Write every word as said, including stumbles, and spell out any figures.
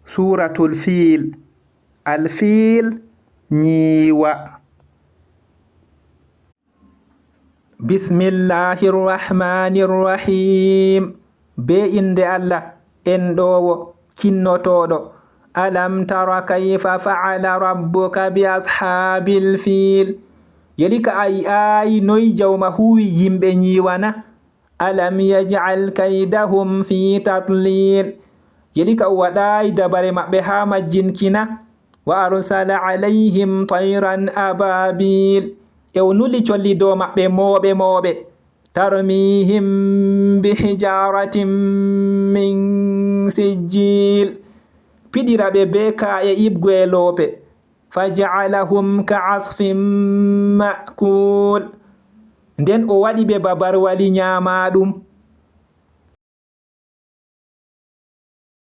Suuratul Fiil. Alfiil, ñiiwa. Bismillaahi Rahmaani Rahiim. Bee innde Allah, enɗoowo, kinnotooɗo. Alam tara kayfa fa'ala rabbuka bi ashaabil fiil. Yeli ka a yi'aay noy Jawma huuwi yimɓe ñiiwa na? Alam yaj'al kaydahum fi tadlil. Yeli ka o waɗaay dabare maɓɓe haa majjinki na? Wa arsala alayhim tayran ababil. E o nuli colli dow maɓɓe mooɓe mooɓe. Tarmihim bi hijaratin min sijjil. Piɗira ɓe bee kaa'e iɓgo e loope. Faja'alahum ka asfin ma'kul. Nden o waɗi ɓe ba barwali ñaamaaɗum.